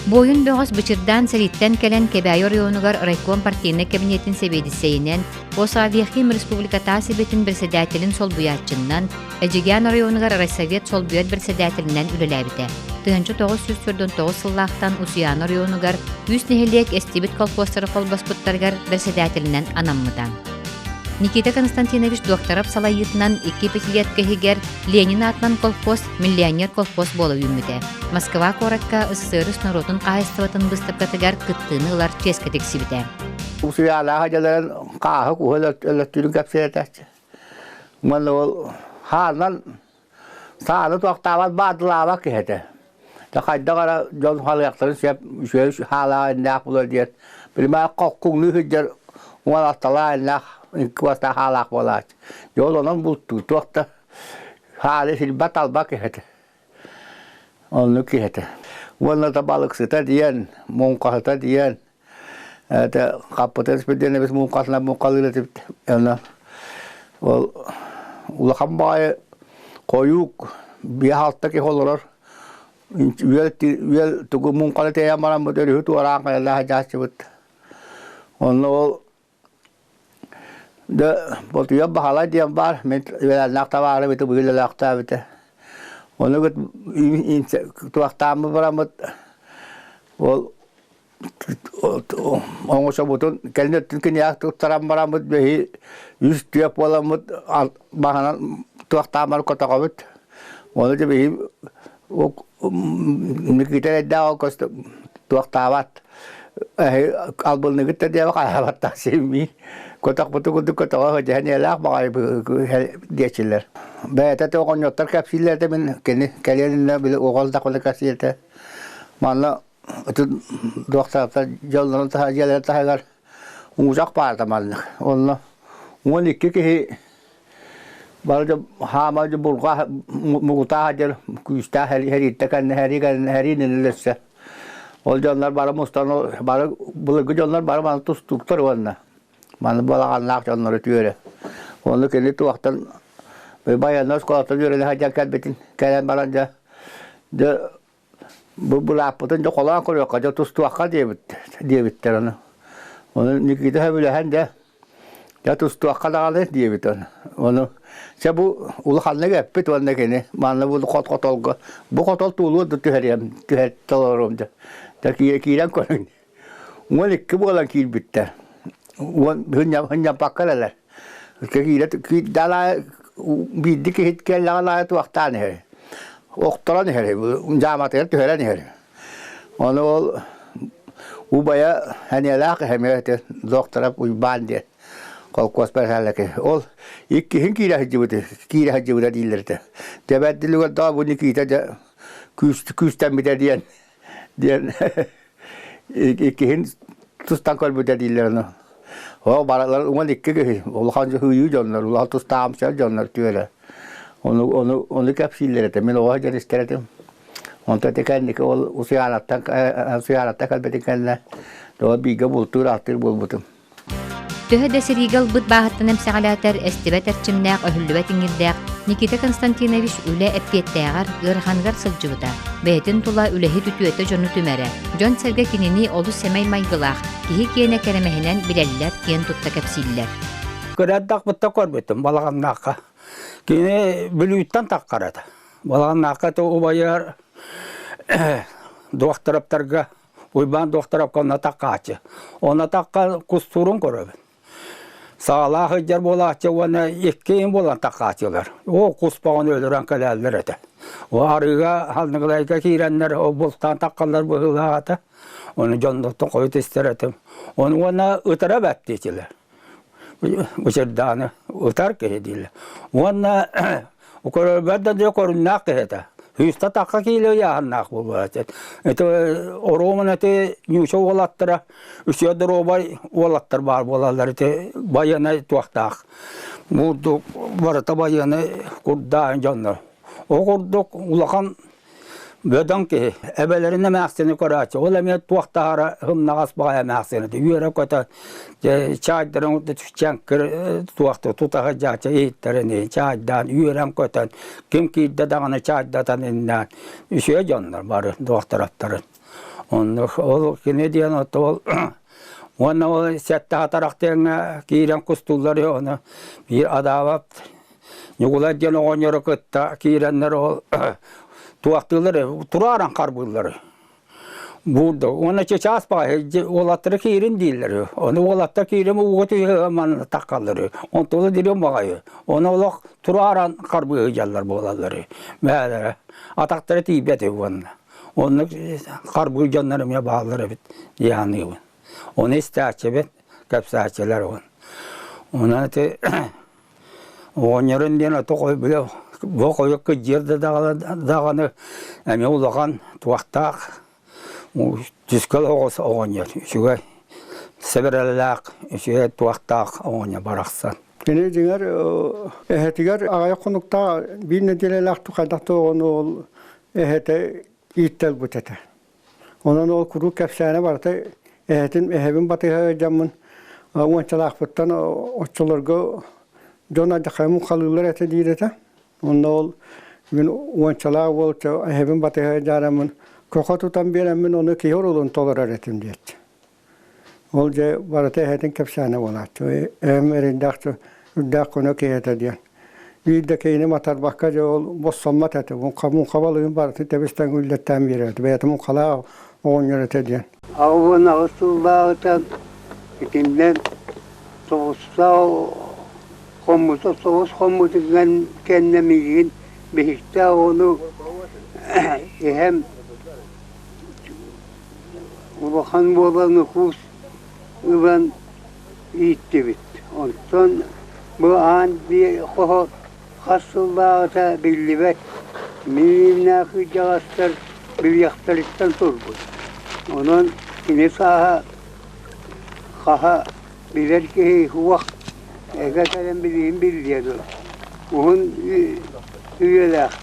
Буойун бөҕөс Бычырдаан сэрииттэн кэлэн Кэбээйи оройуонугар райком партийнай кэбиниэтин сэбиэдиссэйинэн, Осоавиахим республикатаа сэбиэтин председателин солбуйааччыннан, Эдьигээн оройуонугар райсовет солбуйар председателинэн үлэлээбитэ. 1949 сыллаахтан Усуйаана оройуонугар үс нэһилиэк эстибит колхозтары холбоспуттарыгар председателинэн анаммыта. Никита Константинович Докторов салайыытынан икки пятилетка иһигэр Ленин аатынан колхоз миллионер колхоз буола үүммүтэ. Москва куоракка СССР норуотун хаһаайыстыбатын быыстапкатыгар кыттыыны ылар чиэскэ тиксибитэ. Усуйаалаах дьаларын хааһы куһу өлөттүүрүн кэпсээтэ. Уонна ол хаанан сааны туохтаабат баадылаабат киһи этэ. Дьэ хайдах эрэ дьон халыахтарын сөп үчүгэй хаалаах иннээх буолар диэн билимэ хоккуҥнуу сылдьар уолатталаах иннээх икки бастаах хаалаах буолааччы. Дьэ ол онон бултуу туох да хаалы сирбэт алба киһи этэ. Оннук киһи этэ. Уонна да балыксыта диэн, муҥхаһыта диэн Это хаппытын спирдиэнэбис муҥхатынан муҥхалыыр этибит. Онно ол улахан баҕайы хойуук биэ-алта киһи олорор. Үөл үөл тугу муҥханы тэйэн бараммыт өрүһү туораан хайалаах дьааччыбыт. Онно ол да Ботуйа Баһалай диэн баар, мин үөлээннээх табаарым ити быһыы үлэлээхтээбитэ. Ону туохтааммыт бараммыт ол оҥочобутун кэлин өттүн киниэхэ туттаран бараммыт биһи үс түөп буоламмыт баһынан туохтаамар котоҕобут ону дьэ биһи Никита эрэйдээх ол көстө туохтаабат албынныгыт да диэбэ хайаабаттаах симмиин көтөхпүтү курдук көтөҕө сылдьан ийэлээх баҕайы диэччилэр бэйэтэ то оҕонньоттор кэпсииллэр этэ мин кини кэлиэн иннинэ били оҕол да кэпсиир этэ манна Ытын дуохтаахтар дьоннорун таһа дьиэлэрин таһыгар уҥучах баарта маннык. Онно 12 киһи бары дьон хаама дьон бурҕа мугутаах дьон күүстээх сэрииттэ кэннэ сэрии кэннэ сэриинэн өлөссө. Ол дьоннор бары мустан бары былыргы дьоннор бары маны тустууктар уонна маны балаҕаннаах дьоннору түөрэ. Онно кини туохтан байыаннай оскуолаттан үөрэнэ сылдьан кэлбитин кэлэн баран дьэ дьэ Бу былааппытын дьэ холоон көрүөххэ, дьэ тустуохха диэбит диэбиттэр ону. Ону Никита сөбүлэһэн дьэ дьэ тустуохха даҕаны диэбит ону. Ону чэ бу улаханнык эппит уонна кини манна бу хот хотолго бу хотол туулуо да түһэриэм түһэр толоруом дьэ. Дьэ киирэн көрүҥ. 12 буолан киирбиттэр. Уон хынньаппакка эрэлэр. Киирэ киирдээл биирдик иһит кэллэҕин аайы туохтаан иһэр. Охторон иһэр, дьааматыгар түһэрэн иһэр. Ону ол убайа эниэлээх эмиэ ити доктора Уйбаан диэн холкуос бэрсээлэки. Ол иккиһин киирэ сылдьыбыт, киирэ сылдьыбыта дииллэр этэ. Тэбэрдилигэр доо бу Никита дьэ күүстэммитэ диэн диэн иккиһин тустан көрбүтэ дииллэр ону. Ол баралар уон икки киһи улахан дьоһуйуу дьоннор, улахан тустаамсыйар дьоннор түөрэ. Ону ону ону кэпсииллэр этэ. Мин оҕо сылдьан истэр этим. Онтон ити кэнники ол Усуйаанаттан Усуйаанаттан кэлбитин кэннэ ол бииргэ бултуур алтыыр буолбутум. Төһө да сэриигэ ылбыт бааһыттан эмсэҕэлээтэр, эстибэт эрчимнээх, өһүллүбэт иҥиирдээх Никита Константинович үлэ эппиэттээҕэр, ыараханыгар сылдьыбыта. Бэйэтин тула үлэһит үтүөтэ дьону түмэрэ. Дьон-сэргэ кинини олус сэмэй майгылаах, киһи киэнэ кэрэмэһинэн билэллэр, киэн тутта кэпсииллэр. Кырадахпытта көрбүтүм Балаҕаннаахха. Кини Бүлүүттэн таххар этэ. Балаҕаннаахха убайар дуохтараптарга Уйбаан Докторовка онно таккааччы. Онно такка кустуурун көрөбүн. Саалаах сылдьар буолааччы уонна иккиэн буолан таккааччылар. Оо, куспаҕын өлөрөн кэлээллэр этэ. О арыыга Халныгылайга киирэннэр ол бултаан таккаллар быһыылаах этэ. Ону дьоннортон хойут истэр этим. Ону уонна ытара бэт диэтилэр. Бычырдааны ытар киһи дииллэр. Уонна көрөрбөр да дьэ көрүннээх киһи этэ. Сүүстэ тахха киилэ ыйааһыннаах буолуо этэ. Ити оруомун ити ньууча уолаттара үчүгэй доруобай уолаттар баар буолаллар ити байыанай туохтаах. Бурдук барыта байыанай курдаан дьоннор. Ол курдук улахан Бөдөҥ киһи эбэлэрин эмээхсини көрөөччү, ол эмиэ туох таһара һымнаҕас баҕайы эмээхсин этэ, үөрэ-көтө чаайдарын чэҥкир туох тута сылдьааччы иһиттэрин чаайдаан үөрэн-көтөн ким киирдэ даҕаны чаайдатан иннээн үчүгэй дьоннор бары дуохтараттарын. Онно ол кини диэн ол уонна ол сэттэ атарахтыаҥҥа киирэн кустууллар ону биир адаабат Ньукулай диэн оҕонньору кытта киирэннэр ол туохтуулар турааран харбыыллар буурда уонна чычаас баҕайы уолаттары киирин дииллэр ону уолаттар киирин ууга түһэ манна таххаллар онтула дириҥ баҕайы ону олох турааран харбыы сылдьаллар буолаллар бээлэрэ атахтара тиийбэт уонна оннук харбыы дьоннор эмиэ бааллар эбит дии саныыбын ону истээччибит кэпсээччилэр уон онон ити Оҕонньорун диэн ото били бу хойукка дьиэр да даҕаны эмиэ улахан туохтаах түскэл оҕус оҕонньор үчүгэй сэбэрэлээх үчүгэй туохтаах оҕонньор барахсан. Кини дьиҥэр эһэтигэр аҕыйах хонуктаах биир нэдиэлэлээх хайдах да оҕону ол эһэтэ ииттэлбит этэ. Онон ол куруук кэпсээнэ барыта эһэтин эһэбин батыһа сылдьаммын уончалаахпыттан оччолорго дьон алдьархайым халыыллар этэ диир этэ. Онно ол мин уончалаах уол эһэбин батыһа сылдьараммын көхө тутан биэрэммин ону киһи оруолун толорор этим диэччи. Ол дьэ барыта эһэтин кэпсээнэ буолааччы. Эһэм эрэйдээх үрдээх көнө киһи этэ диэн. Биир да киһини матарбакка дьэ ол боссоммот этэ. Муҥха балыгын барытын тэбис-тэҥ үллэттээн биэрэр этэ. Бэйэтэ муҥхалаах оҕонньор этэ диэн. 88 сыллааҕыта итиннэ тоҕустаах хоммута тоҕус хоммутугар кэннэ миигин биһиктээх оҕону эһэм Улахан буолан укуус ылан ииттибит. Онтон бу аан хоһо хас сыллааҕыта биллибэт мииннээх кырдьаҕастар билиэхтэриттэн турбут. Онон кини сааһа хаһа билэр киһи уох эгэ кэлэн билигин биллиэ дуо. Уһун үйэлээх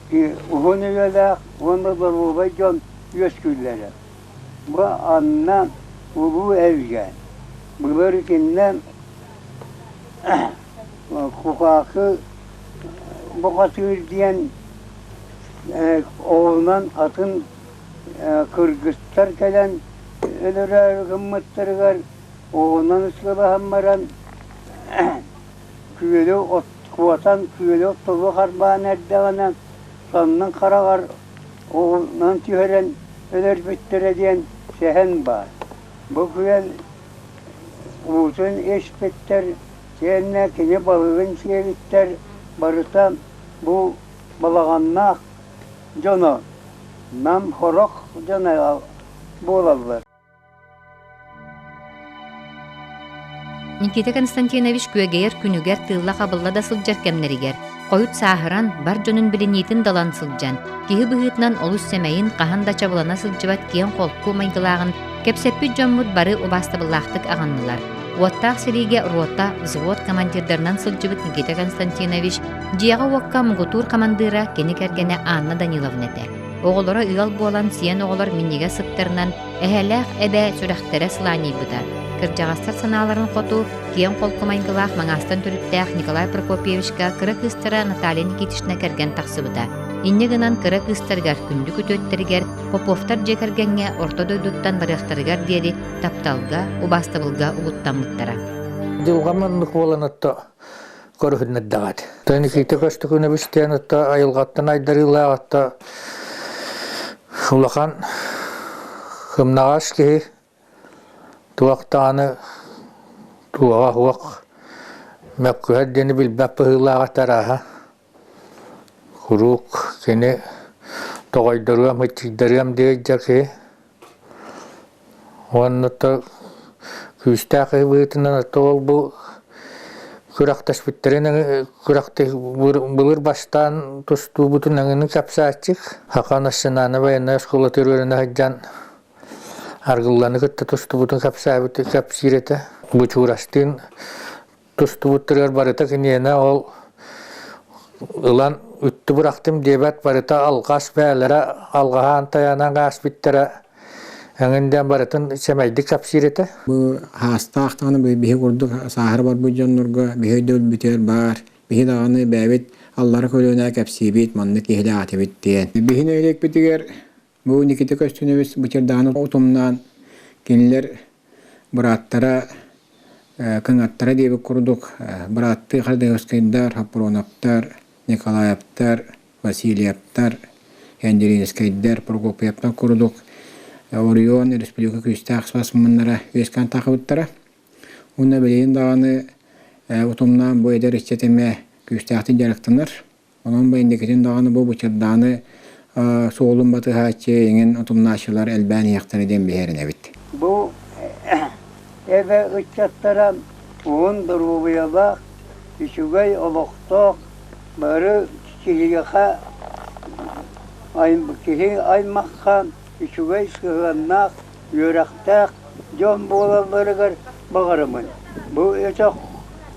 диэн. Уһун үйэлээх уонна доруобай дьон үөскүүллэрэ. Бу анна Улуу Элгэ былыр итиннэ Кукаакы бухатыыр диэн оҕунан атын кыргызтар кэлэн өлөрөөрү гыммыттарыгар оҕунан ытыалаһан баран күөлү куотан күөлү тобу харбаан эрдэҕинэ саннын хараҕар Оҕунан түһэрэн өлөрбүттэрэ диэн сэһэн баар. Бу күөл уутун испиттэр, итиэннэ кини балыгын сиэбиттэр барыта бу балаҕаннаах дьоно, Нам сорох дьоно буолаллар. Никита Константинович күөгэйэр күнүгэр тыылла-хабылла да сылдьар кэмнэригэр, хойут сааһыран, бар дьонун билиниитин далан сылдьан, киһи быһыытынан олус сэмэйин, хаһан да чабылана сылдьыбат киэҥ-холку майгылааҕын кэпсэппит дьоммут бары убаастабыллаахтык аҕыннылар. Уоттаах сэриигэ рота, взвод командирдарынан сылдьыбыт Никита Константинович дьиэҕэ-уокка муҥутуур хамандыыра кини кэргэнэ Анна Даниловна этэ. Оҕолоро ыал буолан, сиэн оҕолор минньигэс сыттарынан Эһэлээх эбээ сүрэхтэрэ сылаанньыйбыта. Кырдьаҕастар санааларын хоту, киэҥ холку майгылаах Маҥаастан төрүттээх Николай Прокопьевичка кыра кыыстара Наталья Никитична кэргэн тахсыбыта. Инньэ гынан кыра кыыстарыгар, күндү күтүөттэригэр Поповтар дьиэ кэргэҥҥэ орто дойдуттан барыахтарыгар диэри тапталга, убаастабылга угуттаммыттара. Дьылҕам оннук буолан отто көрүһүннэрдэҕэт. Никита Көстөкүнэбис диэн отто айылҕаттан айдарыылаах отто улахан кымнаҕас киһи туох даҕаны туоҕа суох мөккүһэр диэни билбэт быһыылааҕа арааһа куруук кини тоҕойдоруом ыччыйдарыам диэйдэр киһи Уонна то күүстээх киһи быһыытынан ол бу күрэхтэспиттэрин былыр бастаан тустуубутун эҥини кэпсээччик. Саха национальнай военнай оскуолатыгар үөрэнэ сылдьан Аргылланы кытта тустубутун кэпсээбит кэпсиир этэ. Бучуурастыын тустубуттарыгар барыта киниэнэ ол ылан үттү бырахтым диэбэт барыта алҕас бээлэрэ алҕаһаан тайанан ааспыттара эҥин диэн барытын сэмэйдик кэпсиир этэ. Бу хаастаах даҕаны биһи курдук сааһыра барбыт дьоннорго биһи өйдөбүлбүтүгэр баар биһи даҕаны бэйэбит аллара көлүөнэ кэпсиибит маннык киһилээх этибит диэн. Биһи нэһилиэкпитигэр. Бу Никита Көстүүнэбис Бычырдааны утумнаан кинилэр бырааттара кыҥаттара диэбит курдук бырааттыы Хардыгыскайдар, Хаппыроновтар, Николаевтар, Васильевтар, Эндиринскэйдэр, Прокопьевтар курдук Орион республика күүстээх спортсменнара үөскээн тахыбыттара. Уонна билигин даҕаны утумнаан бу эдэр ыччат эмэ күүстээхтик дьарыктанар. Онон бу инникитин даҕаны бу бычырдааны суолун батыһааччы иҥин утумнааччылар элбээн иһиэхтэрэ диэн биһирэнэбит. Бу эбэ ыччаттара уһун доруобуйалаах, үчүгэй олохтоох, бары киһиэхэ киһи аймахха үчүгэй сыһыаннаах, үөрэхтээх дьон буолалларыгар баҕарабын. Бу өтөх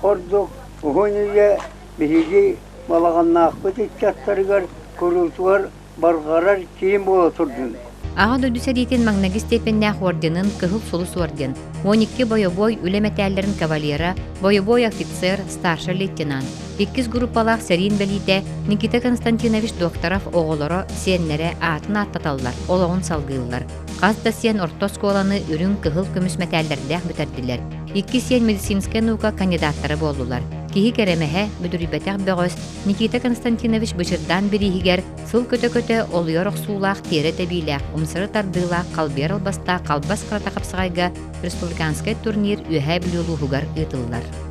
ордук уһун үйэ биһиги балаҕаннаахпыт ыччаттарыгар куруутугар барҕарар киин буола турдун. Аҕа дойду сэриитин маҥнайгы степеннээх орденын Кыһыл Сулус орден, 12 бойобуой үлэ мэтээллэрин кавалера, бойобуой офицер, старшай лейтенант, иккис группалаах сэриин бэлиитэ Никита Константинович Докторов оҕолоро, сиэннэрэ аатын ааттаталлар, олоҕун салгыыллар. Хас да сиэн орто оскуоланы үрүҥ, кыһыл көмүс мэтээллэрдээх бүтэрдилэр. Икки сиэн медицинскэй наука кандидаттара буоллулар. Киһи кэрэмэһэ, бүдүрүйбэтэх бөҕөс Никита Константинович Бычырдаан бирииһигэр сыл көтө-көтө олуйар охсуулаах тиэрэ тэбиилээх, умсары тардыылаах халбыйар албастаах халбас кырата хапсаҕайга республиканскай турнир Үөһээ Бүлүү улууһугар ыытыллар.